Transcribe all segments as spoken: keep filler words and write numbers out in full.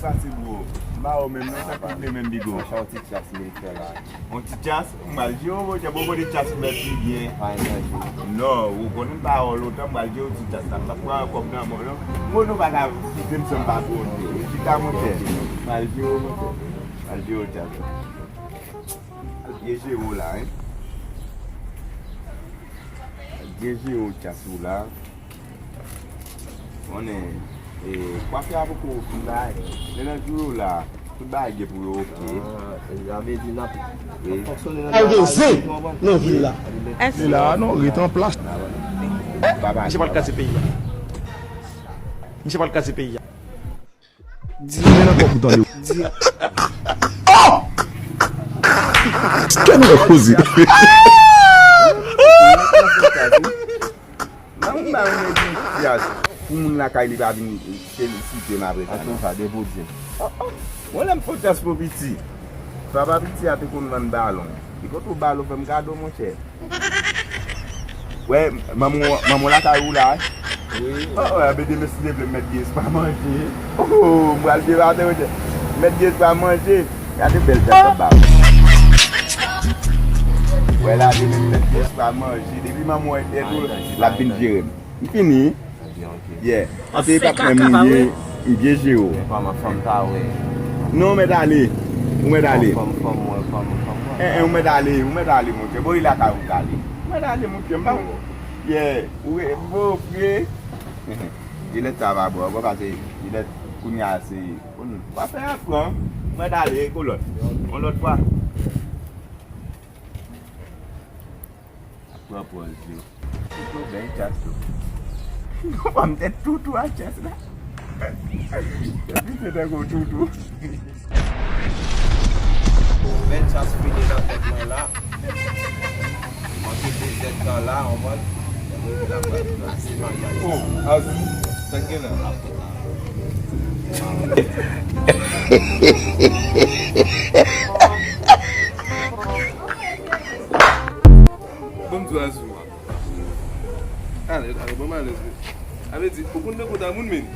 Sa se gwo. M pa wè w menm non, sa ki vle menm Bigo. Sa yon ti chas m vin fè la. Yon ti chas? M pral jere w, monchè, bon kote chas m mèt li byen. Pa yon danje. Non, ou konnen m pa wè w lontan, m pral jere w ti chas la. M p ap pran kòb nan men w non. M konnen w pa ka kite m san m pa twonpe. Chita, monchè. M pral jere w, monchè. M pral jere w chas la. Al byen jere w la, hein. Al byen jere w chas ou la. Konnen, e, kwafi a poko fin bay. Men nan jou yo la, tout bagay gen pou yo oke. Ah, sa vle di n ap, n ap fonksyone nan travay, zen w konprann? Nan vil la. Li la, non, ret an plas. Misye pral kraze peyi a. Misye pral kraze peyi a. Di. Men nan kòk ou tande. Di. Oh! Kè nou wè koze. Nan moun ba yon egzistans pou moun lakay li pa vin felisite m apre sa. Atò sa, depo di m. Mwen lè m fè chas pou piti. Papa piti a te konn vann balon. Li konn tou balon fè m kado, monchè. Wè, manman, manman lakay ou la? Wi. Oh, wè, mete mesi te vle mèt gen espa manje. Oh, m pral debate, monchè. Mèt gen espa manje. Gade bèl tèt la ba. Wè la, de mèt gen espa manje. Depi manman wè tèt ou, l ap vin jere m. M fini. Ok, ok. Yeah. An se pa k menm li ye, li byen jere w. Men kòman fanm ta wè? Non, ou mèt ale. Ou mèt ale. Fanm, fanm, fanm, mwen, fanm, fanm, mwen. Eh, eh, ou mèt ale, ou mèt ale, monchè. Bon, e lakay ou k ale. Ou mèt ale, monchè, m pa. Yeah. Ou e, bon, frè. Jilèt sa va bon, bon, pase jilèt kounye a se, w ap fè afran. Ou mèt ale, kolòt. Yon lòt fwa. Pran pòz yo. Toutou bèl chas tou. Ou konprann tèt toutou a chas la. Tèt li se tankou toutou. Bèl chas fini nan tèt mwen la. Manke de zèdtan la, ou konprann? Lè mwen vin la pral tou la, se maryaj. Oh, Azou, sa k gen la? Ban m di w Azou. Alèz, alèz, ban m alèz wi. Sa vle di, ou konn de kota moun menm?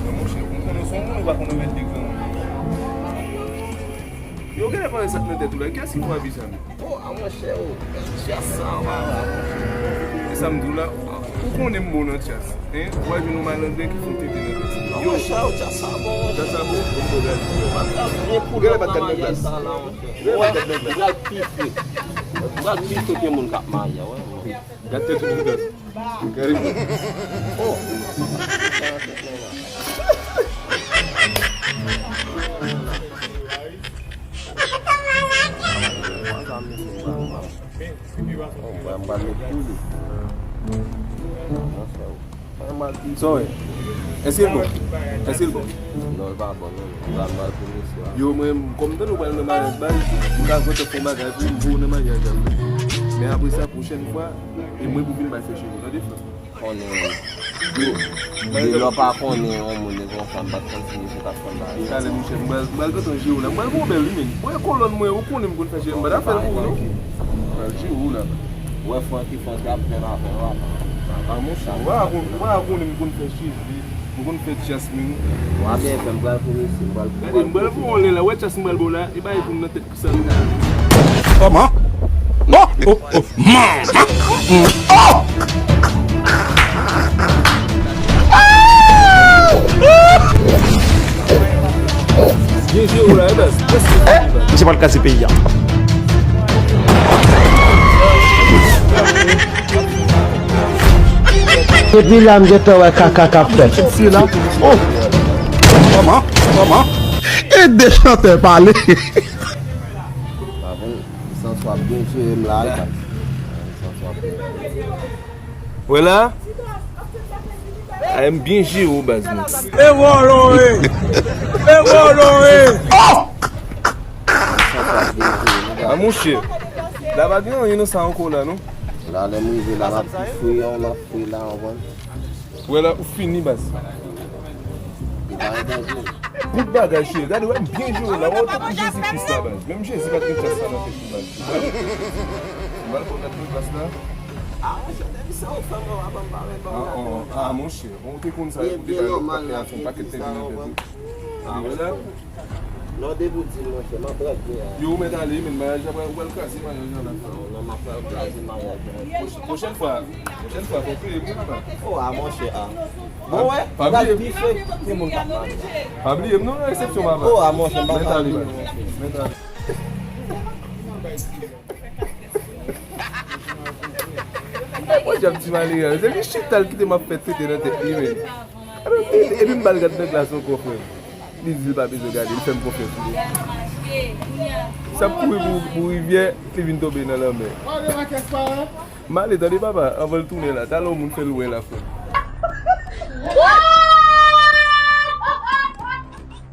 Non, monchè, ou konnen se yon moun ou pa konn anvè de granmoun. Yo, genlè pa wè sa k nan tèt ou la. Kiyès ki fè w abi sa menm? Oh, a monchè, oh, chas sa, wa, wa. E sa m di w la, ou konnen m bon nan chas. Hein? Ou al jwenn yon malandren ki fè w tete nan tèt. Yo. Chas sa bon. Chas sa bon? Bon, bon, gade. Gade pa gad nan gaz. Gade pa gad nan gaz. Ou pral pi fre. Ou pral pi fre ke moun k ap marye a, wè. Gade tèt ou, gade. Gade. Oh. Mwen, mwen met pou li. Sa w wè? Èske l bon? Èske l bon? Non, l pa bon, non. L pa mal pou mesye a. Yo, mwen, kòm tande w pral nan maryaj, bay, m ka voye fè yon bagay pou m voye w nan maryaj la. Men apre sa, pwochèn fwa, e mwen pou vin bay fè cheve, tande, frè m? Konnen yo. Depi lè w pa konnen yon moun, depi yon fanm pa t konn si misye t ap fè bagay. Talè, monchè, m pral, m pral gentan jere w la. M pral fè w bèl wi, men. Mwen, kolòn mwen, ou konnen m konn fè cheve, m pa t ap fè l pou ou, non. M pral jere w la. Wè, Francky, Francky ap jwenn avè w, apa. Apa, monchè, ou pa konn, ou pa konnen m konn fè cheve, m konn fè chas, men. Wa byen fè, m pral pou mesye, m pral pou. Gade, m pral pou yon lè la, wè chas m pral ba w la, e bay pou m nan tèt. Kòman? Oh, oh, oh, manman! Oh! Byen jere w la, e baz. Misye pral kraze peyi a. Depi la, m gentan wè kaka k ap fèt. Kòman? Kòman? E de chantè pale. Pa konn, Sans w ap byen jere m la, e baz. Sans w ap byen jere m. Wè la? Ay, m byen jere w, baz, mwen. E vòlò, e! E vòlò, e! A, monchè. La pa gen anyen nan sa ankò la, non? La, lè m rive la, m ap fouye, m ap fouye la, w konprann? Wè la, ou fini, baz. Li pa gen danje. Bout bagay, cheri. Gade, wè, m byen jere w la. Wè, w tankou Jezi Kris la, baz. Menm Jezi pa t gen chas sa nan tèt li, baz. M pral pran gad nan glas la. Ah, monchè, depi se yon fanm, ou pa ban m pa wè, ban m la. Ah, monchè, bon, ou te konn sa, ou te bay lòt pakèt, yon pakèt tenten nan tèt ou. Ah, wè sa? Non, depi w di l, monchè, m ap rantre a. Yo, ou mèt ale, men maryaj la, ou pral kraze maryaj la la. Non, non, m ap pral kraze maryaj la. Pwochèn fwa, pwochèn fwa, fò w peye pou mwen. Oh, ah, monchè, ah. Bon, wè, pa bliye. Pral pifè, ki moun k ap mande. Pa bliye m non, nan resepsyon, papa. Oh, ah, monchè, m ap pale. Mèt ale, mèt ale. Ay, bon djab ti malere, se li chita l kite m ap fè tete nan tèt li, men. Epi m ba l gad nan glas ankò, frè m. Li di l pa bezwen gade, li fè m konfyans, li. Sa ap kouri pou, pou rivyè, li vin tonbe nan lanmè. M ale, tande, papa, anvan l tounen la, talè yon moun fè l wè la, frè m.